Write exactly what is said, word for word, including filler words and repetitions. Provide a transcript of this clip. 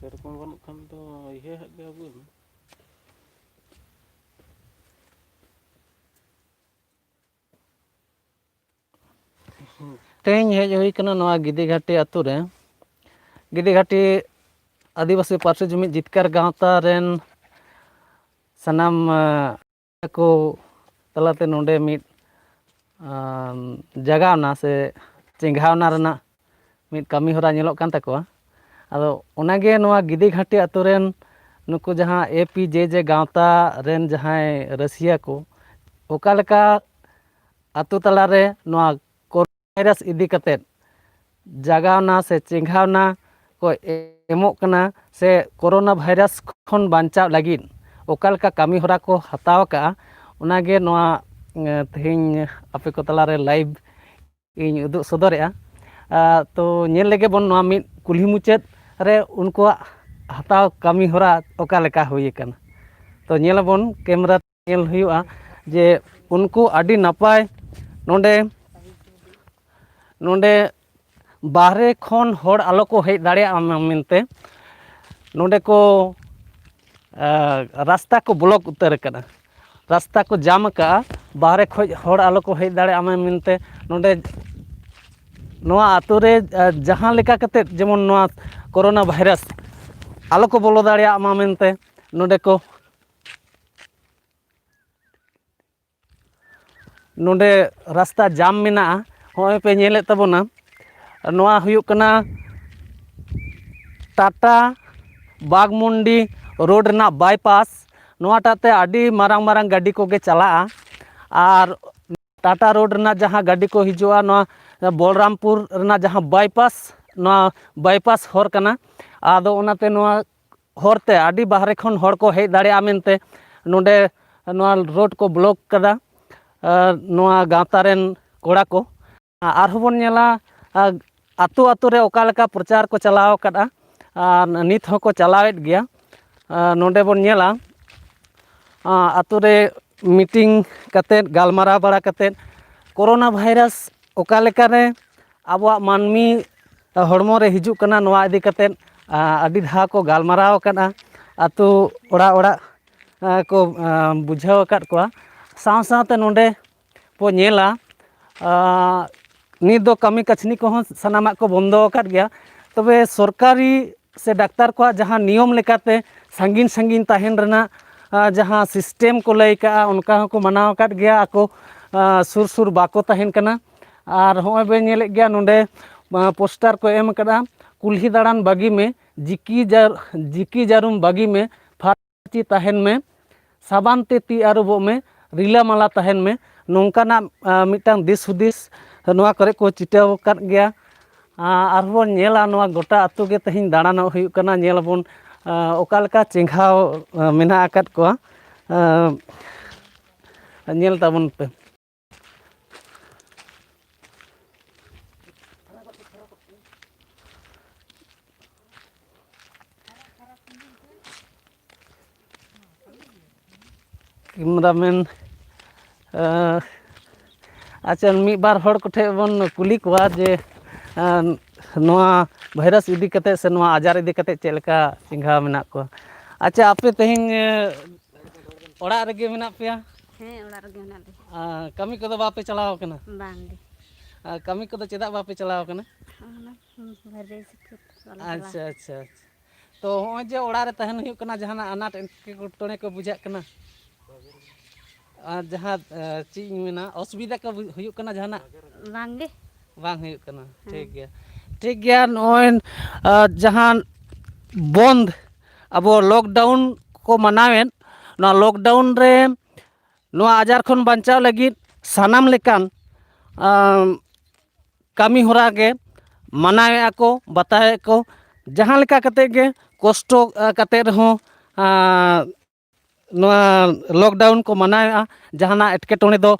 ᱥᱮᱨᱚᱠᱚᱢ ᱵᱟᱹᱱᱩᱜ ᱠᱷᱟᱱ ᱫᱚ ᱤᱭᱟᱹ ᱦᱟᱸᱜ ᱜᱮ ᱟᱹᱜᱩᱭ ᱢᱮ᱾ ᱛᱮᱦᱮᱧ ᱦᱮᱡ ᱦᱩᱭ ᱠᱟᱱᱟ ᱱᱚᱣᱟ ᱜᱤᱫᱤᱜᱷᱟᱴᱤ ᱟᱛᱳ ᱨᱮ᱾ ᱜᱤᱫᱤᱜᱷᱟᱴᱤ ᱟᱹᱫᱤᱵᱟᱹᱥᱤ ᱯᱟᱹᱨᱥᱤ ᱡᱩᱢᱤᱫ ᱡᱤᱛᱠᱟᱹᱨ ᱜᱟᱶᱛᱟ ᱨᱮᱱ ᱥᱟᱱᱟᱢ, ᱟᱸ, ᱠᱚ ᱛᱟᱞᱟᱛᱮ ᱱᱚᱰᱮ ᱢᱤᱫ, ᱟᱸ, ᱡᱟᱜᱟᱣᱱᱟ ᱥᱮ ᱪᱮᱸᱜᱷᱟᱣᱱᱟ ᱨᱮᱱᱟᱜ ᱢᱤᱫ ᱠᱟᱹᱢᱤ ᱦᱚᱨᱟ ᱧᱮᱞᱚᱜ ᱠᱟᱱ ᱛᱟᱠᱚᱣᱟ᱾ ᱟᱫᱚ ᱚᱱᱟᱜᱮ ᱱᱚᱣᱟ ᱜᱤᱫᱤᱜᱷᱟᱴᱤ ᱟᱛᱳ ᱨᱮᱱ ᱱᱩᱠᱩ ᱡᱟᱦᱟᱸ ᱮ ᱯᱤ ᱡᱮ ᱡᱮ ᱜᱟᱶᱛᱟ ᱨᱮᱱ ᱡᱟᱦᱟᱸᱭ ᱨᱟᱹᱥᱤᱭᱟᱹ ᱠᱚ ᱚᱠᱟ ᱞᱮᱠᱟ ᱟᱛᱳ ᱛᱟᱞᱟᱨᱮ ᱱᱚᱣᱟ ᱠᱳᱨᱳᱱᱟ ᱵᱷᱟᱭᱨᱟᱥ ᱤᱫᱤ ᱠᱟᱛᱮᱫ ᱡᱟᱜᱟᱣᱱᱟ ᱥᱮ ᱪᱮᱸᱜᱷᱟᱣᱱᱟ ᱠᱚ ᱮᱢᱚᱜ ᱠᱟᱱᱟ, ᱥᱮ ᱠᱳᱨᱳᱱᱟ ᱵᱷᱟᱭᱨᱟᱥ ᱠᱷᱚᱱ ᱵᱟᱧᱪᱟᱣ ᱞᱟᱹᱜᱤᱫ ᱚᱠᱟ ᱞᱮᱠᱟ ᱠᱟᱹᱢᱤ ᱦᱚᱨᱟ ᱠᱚ ᱦᱟᱛᱟᱣ ᱟᱠᱟᱫᱼᱟ, ᱚᱱᱟᱜᱮ ᱱᱚᱣᱟ, ᱮᱸ, ᱛᱮᱦᱮᱧ ᱟᱯᱮ ᱠᱚ ᱛᱟᱞᱟᱨᱮ ᱞᱟᱭᱤᱵᱷ ᱤᱧ ᱩᱫᱩᱜ ᱥᱚᱫᱚᱨᱮᱜᱼᱟ᱾ ᱟᱨ ᱛᱚ ᱧᱮᱞ ᱞᱮᱜᱮ ᱵᱚᱱ ᱱᱚᱣᱟ ᱢᱤᱫ ᱠᱩᱞᱦᱤ ᱢᱩᱪᱟᱹᱫ ᱨᱮ ᱩᱱᱠᱩᱣᱟᱜ ᱦᱟᱛᱟᱣ ᱠᱟᱹᱢᱤ ᱦᱚᱨᱟ ᱚᱠᱟ ᱞᱮᱠᱟ ᱦᱩᱭ ᱟᱠᱟᱱᱟ᱾ ᱛᱚ ᱧᱮᱞᱟᱵᱚᱱ ᱠᱮᱢᱨᱟ ᱧᱮᱞ ᱦᱩᱭᱩᱜᱼᱟ ᱡᱮ ᱩᱱᱠᱩ ᱟᱹᱰᱤ ᱱᱟᱯᱟᱭ ᱱᱚᱰᱮ, ᱱᱚᱰᱮ ᱵᱟᱦᱨᱮ ᱠᱷᱚᱱ ᱦᱚᱲ ᱟᱞᱚ ᱠᱚ ᱦᱮᱡ ᱫᱟᱲᱮᱭᱟᱜ ᱢᱟ ᱢᱮᱱᱛᱮ ᱱᱚᱰᱮ ᱠᱚ, ᱟᱸ, ᱨᱟᱥᱛᱟ ᱠᱚ ᱵᱞᱚᱠ ᱩᱛᱟᱹᱨ ᱟᱠᱟᱫᱟ᱾ ᱨᱟᱥᱛᱟ ᱠᱚ ᱡᱟᱢ ᱟᱠᱟᱫᱼᱟ, ᱵᱟᱦᱨᱮ ᱠᱷᱚᱱ ᱦᱚᱲ ᱟᱞᱚ ᱠᱚ ᱦᱮᱡ ᱫᱟᱲᱮᱭᱟᱜ ᱢᱟ ᱢᱮᱱᱛᱮ ᱱᱚᱰᱮ ᱱᱚᱣᱟ ᱟᱛᱳ ᱨᱮ, ᱟᱸ, ᱡᱟᱦᱟᱸ ᱞᱮᱠᱟ ᱠᱟᱛᱮᱫ ᱡᱮᱢᱚᱱ ᱱᱚᱣᱟ ᱠᱳᱨᱳᱱᱟ ᱵᱷᱟᱭᱨᱟᱥ ᱟᱞᱚ ᱠᱚ ᱵᱚᱞᱚ ᱫᱟᱲᱮᱭᱟᱜ ᱢᱟ ᱢᱮᱱᱛᱮ ᱱᱚᱰᱮ ᱠᱚ ᱱᱚᱰᱮ ᱨᱟᱥᱛᱟ ᱡᱟᱢ ᱢᱮᱱᱟᱜᱼᱟ᱾ ᱦᱚᱸᱜᱼᱚᱭ ᱯᱮ ᱧᱮᱞᱮᱫ ᱛᱟᱵᱚᱱᱟ, ᱱᱚᱣᱟ ᱦᱩᱭᱩᱜ ᱠᱟᱱᱟ ᱴᱟᱴᱟ ᱵᱟᱜᱽᱢᱩᱱᱰᱤ ᱨᱳᱰ ᱨᱮᱱᱟᱜ ᱵᱟᱭᱯᱟᱥ᱾ ᱱᱚᱣᱟᱴᱟᱜ ᱛᱮ ᱟᱹᱰᱤ ᱢᱟᱨᱟᱝ ᱢᱟᱨᱟᱝ ᱜᱟᱹᱰᱤ ᱠᱚᱜᱮ ᱪᱟᱞᱟᱜᱼᱟ᱾ ᱟᱨ ᱴᱟᱴᱟ ᱨᱳᱰ ᱨᱮᱱᱟᱜ ᱡᱟᱦᱟᱸ ᱜᱟᱹᱰᱤ ᱠᱚ ᱦᱤᱡᱩᱜᱼᱟ, ᱱᱚᱣᱟ ᱵᱚᱞᱨᱟᱢᱯᱩᱨ ᱨᱮᱱᱟᱜ ᱡᱟᱦᱟᱸ ᱵᱟᱭᱯᱟᱥ, ᱱᱚᱣᱟ ᱵᱟᱭᱯᱟᱥ ᱦᱚᱨ ᱠᱟᱱᱟ᱾ ᱟᱫᱚ ᱚᱱᱟᱛᱮ ᱱᱚᱣᱟ ᱦᱚᱨᱛᱮ ᱟᱹᱰᱤ ᱵᱟᱦᱨᱮ ᱠᱷᱚᱱ ᱦᱚᱲ ᱠᱚ ᱦᱮᱡ ᱫᱟᱲᱮᱭᱟᱜᱼᱟ ᱢᱮᱱᱛᱮ ᱱᱚᱰᱮ ᱱᱚᱣᱟ ᱨᱳᱰ ᱠᱚ ᱵᱞᱚᱠ ᱠᱟᱫᱟ, ᱟᱨ ᱱᱚᱣᱟ ᱜᱟᱶᱛᱟ ᱨᱮᱱ ᱠᱚᱲᱟ ᱠᱚ᱾ ᱟᱨᱦᱚᱸ ᱵᱚᱱ ᱧᱮᱞᱟ, ᱟᱨ ᱟᱛᱳ ᱟᱛᱳ ᱨᱮ ᱚᱠᱟ ᱞᱮᱠᱟ ᱯᱨᱚᱪᱟᱨ ᱠᱚ ᱪᱟᱞᱟᱣ ᱟᱠᱟᱫᱼᱟ, ᱟᱨ ᱱᱤᱛ ᱦᱚᱸᱠᱚ ᱪᱟᱞᱟᱣᱮᱫ ᱜᱮᱭᱟ᱾ ᱟᱨ ᱱᱚᱰᱮ ᱵᱚᱱ ᱧᱮᱞᱟ, ᱟᱨ ᱟᱛᱳ ᱨᱮ ᱢᱤᱴᱤᱝ ᱠᱟᱛᱮᱫ, ᱜᱟᱞᱢᱟᱨᱟᱣ ᱵᱟᱲᱟ ᱠᱟᱛᱮᱫ, ᱠᱳᱨᱳᱱᱟ ᱵᱷᱟᱭᱨᱟᱥ ᱚᱠᱟ ᱞᱮᱠᱟᱨᱮ ᱟᱵᱚᱣᱟᱜ ᱢᱟᱹᱱᱢᱤ ᱦᱚᱲᱢᱚ ᱨᱮ ᱦᱤᱡᱩᱜ ᱠᱟᱱᱟ, ᱱᱚᱣᱟ ᱤᱫᱤ ᱠᱟᱛᱮᱫ ᱟᱹᱰᱤ ᱫᱷᱟᱣ ᱠᱚ ᱜᱟᱞᱢᱟᱨᱟᱣ ᱟᱠᱟᱫᱼᱟ, ᱟᱹᱛᱩ ᱚᱲᱟᱜ ᱚᱲᱟᱜ ᱠᱚ ᱵᱩᱡᱷᱟᱹᱣ ᱟᱠᱟᱫ ᱠᱚᱣᱟ᱾ ᱥᱟᱶ ᱥᱟᱶᱛᱮ ᱱᱚᱰᱮ ᱵᱚ ᱧᱮᱞᱟ, ᱱᱤᱛ ᱫᱚ ᱠᱟᱹᱢᱤ ᱠᱟᱹᱥᱱᱤ ᱠᱚᱦᱚᱸ ᱥᱟᱱᱟᱢᱟᱜ ᱠᱚ ᱵᱚᱱᱫᱚ ᱟᱠᱟᱫ ᱜᱮᱭᱟ᱾ ᱛᱚᱵᱮ ᱥᱚᱨᱠᱟᱨᱤ ᱥᱮ ᱰᱟᱠᱛᱟᱨ ᱠᱚᱣᱟᱜ ᱡᱟᱦᱟᱸ ᱱᱤᱭᱚᱢ ᱞᱮᱠᱟᱛᱮ ᱥᱟᱺᱜᱤᱧ ᱥᱟᱺᱜᱤᱧ ᱛᱟᱦᱮᱱ ᱨᱮᱱᱟᱜ ᱡᱟᱦᱟᱸ ᱥᱤᱥᱴᱮᱢ ᱠᱚ ᱞᱟᱹᱭ ᱠᱟᱜᱼᱟ, ᱚᱱᱠᱟ ᱦᱚᱸᱠᱚ ᱢᱟᱱᱟᱣ ᱟᱠᱟᱫ ᱜᱮᱭᱟ᱾ ᱟᱠᱚ ᱥᱩᱨ ᱥᱩᱨ ᱵᱟᱠᱚ ᱛᱟᱦᱮᱱ ᱠᱟᱱᱟ᱾ ᱟᱨ ᱦᱚᱸᱜᱼᱚᱭ ᱵᱮᱱ ᱧᱮᱞᱮᱫ ᱜᱮᱭᱟ, ᱱᱚᱰᱮ ᱯᱳᱥᱴᱟᱨ ᱠᱚ ᱮᱢ ᱟᱠᱟᱫᱼᱟ, "ᱠᱩᱞᱦᱤ ᱫᱟᱬᱟᱱ ᱵᱟᱹᱜᱤ ᱢᱮ, ᱡᱤᱠᱤ ᱡᱟᱨ ᱡᱤᱠᱤ ᱡᱟᱹᱨᱩᱢ ᱵᱟᱹᱜᱤ ᱢᱮ, ᱯᱷᱟᱨᱪᱤ ᱛᱟᱦᱮᱱ ᱢᱮ, ᱥᱟᱵᱟᱱ ᱛᱮ ᱛᱤ ᱟᱹᱨᱩᱵᱚᱜ ᱢᱮ, ᱨᱤᱞᱟᱹᱢᱟᱞᱟ ᱛᱟᱦᱮᱱ ᱢᱮ", ᱱᱚᱝᱠᱟᱱᱟᱜ ᱢᱤᱫᱴᱟᱝ ᱫᱤᱥ ᱦᱩᱫᱤᱥ ᱱᱚᱣᱟ ᱠᱚᱨᱮ ᱠᱚ ᱪᱷᱤᱴᱟᱹᱣ ᱟᱠᱟᱫ ᱜᱮᱭᱟ᱾ ᱟᱨᱦᱚᱸ ᱵᱚᱱ ᱧᱮᱞᱟ, ᱱᱚᱣᱟ ᱜᱚᱴᱟ ᱟᱹᱛᱩ ᱜᱮ ᱛᱮᱦᱮᱧ ᱫᱟᱬᱟᱱᱚᱜ ᱦᱩᱭᱩᱜ ᱠᱟᱱᱟ, ᱧᱮᱞ ᱟᱵᱚᱱ ᱚᱠᱟ ᱞᱮᱠᱟ ᱪᱮᱸᱜᱷᱟᱣ ᱢᱮᱱᱟᱜ ᱟᱠᱟᱫ ᱠᱚᱣᱟ᱾ ᱧᱮᱞ ᱛᱟᱵᱚᱱ ᱯᱮ᱾ ᱠᱮᱢᱨᱟᱢᱮᱱ, ᱟᱪᱪᱷᱟ, ᱢᱤᱫ ᱵᱟᱨ ᱦᱚᱲ ᱠᱚᱴᱷᱮᱱ ᱵᱚᱱ ᱠᱩᱞᱤ ᱠᱚᱣᱟ ᱡᱮ, ᱱᱚᱣᱟ ᱵᱷᱟᱭᱨᱟᱥ ᱤᱫᱤ ᱠᱟᱛᱮ ᱥᱮ ᱱᱚᱣᱟ ᱟᱡᱟᱨ ᱤᱫᱤ ᱠᱟᱛᱮ ᱪᱮᱫ ᱞᱮᱠᱟ ᱪᱮᱸᱜᱷᱟᱣ ᱢᱮᱱᱟᱜ ᱠᱚᱣᱟ? ᱟᱪᱪᱷᱟ, ᱟᱯᱮ ᱛᱮᱦᱮᱧ ᱚᱲᱟᱜ ᱨᱮᱜᱮ ᱢᱮᱱᱟᱜ ᱯᱮᱭᱟ? ᱦᱮᱸ, ᱚᱲᱟᱜ ᱨᱮᱜᱮ ᱢᱮᱱᱟᱜ ᱞᱮᱭᱟ᱾ ᱟᱨ ᱠᱟᱹᱢᱤ ᱠᱚᱫᱚ ᱵᱟᱯᱮ ᱪᱟᱞᱟᱣ ᱠᱟᱱᱟ? ᱵᱟᱝ ᱜᱮ᱾ ᱟᱨ ᱠᱟᱹᱢᱤ ᱠᱚᱫᱚ ᱪᱮᱫᱟᱜ ᱵᱟᱯᱮ ᱪᱟᱞᱟᱣ ᱠᱟᱱᱟ? ᱚᱱᱟ ᱵᱟᱦᱨᱮ ᱥᱤᱠᱷᱟᱹᱛ ᱵᱟᱞᱮ ᱪᱟᱞᱟᱣ᱾ ᱟᱪᱪᱷᱟ, ᱟᱪᱪᱷᱟ, ᱟᱪᱪᱷᱟ᱾ ᱛᱚ, ᱦᱚᱸᱜᱼᱚᱭ ᱡᱮ ᱚᱲᱟᱜ ᱨᱮ ᱛᱟᱦᱮᱱ ᱦᱩᱭᱩᱜ ᱠᱟᱱᱟ, ᱡᱟᱦᱟᱱᱟᱜ ᱟᱱᱟᱴ ᱮᱴᱠᱮᱴᱚᱬᱮ ᱠᱚ ᱵᱩᱡᱷᱟᱹᱜ ᱠᱟᱱᱟ? ᱟᱨ ᱡᱟᱦᱟᱸ, ᱮ, ᱪᱮᱫ ᱤᱧ ᱢᱮᱱᱟ, ᱚᱥᱩᱵᱤᱫᱷᱟ ᱠᱚ ᱵᱩ-, ᱦᱩᱭᱩᱜ ᱠᱟᱱᱟ ᱡᱟᱦᱟᱱᱟᱜ? ᱵᱟᱝ ᱜᱮ᱾ ᱵᱟᱝ ᱦᱩᱭᱩᱜ ᱠᱟᱱᱟ᱾ ᱦᱮᱸ᱾ ᱴᱷᱤᱠ ᱜᱮᱭᱟ, ᱴᱷᱤᱠ ᱜᱮᱭᱟ᱾ ᱱᱚᱜᱼᱚᱭ, ᱟ, ᱡᱟᱦᱟᱸ ᱵᱚᱱᱫ, ᱟᱵᱚ lockdown ᱠᱚ ᱢᱟᱱᱟᱣᱮᱫ, ᱱᱚᱣᱟ lockdown ᱨᱮ ᱱᱚᱣᱟ ᱟᱡᱟᱨ ᱠᱷᱚᱱ ᱵᱟᱧᱪᱟᱣ ᱞᱟᱹᱜᱤᱫ ᱥᱟᱱᱟᱢ ᱞᱮᱠᱟᱱ, ᱟᱢ, ᱠᱟᱹᱢᱤ ᱦᱚᱨᱟ ᱜᱮ ᱢᱟᱱᱟᱣᱮᱫᱼᱟ ᱠᱚ, ᱵᱟᱛᱟᱣᱮᱫ ᱠᱚ᱾ ᱡᱟᱦᱟᱸ ᱞᱮᱠᱟ ᱠᱟᱛᱮᱫ ᱜᱮ ᱠᱚᱥᱴᱚ, ᱟ, ᱠᱟᱛᱮᱫ ᱨᱮᱦᱚᱸ, ᱟ, ᱱᱚᱣᱟ lockdown ᱠᱚ ᱢᱟᱱᱟᱣᱮᱫᱼᱟ᱾ ᱡᱟᱦᱟᱱᱟᱜ ᱮᱴᱠᱮᱴᱚᱬᱮ ᱫᱚ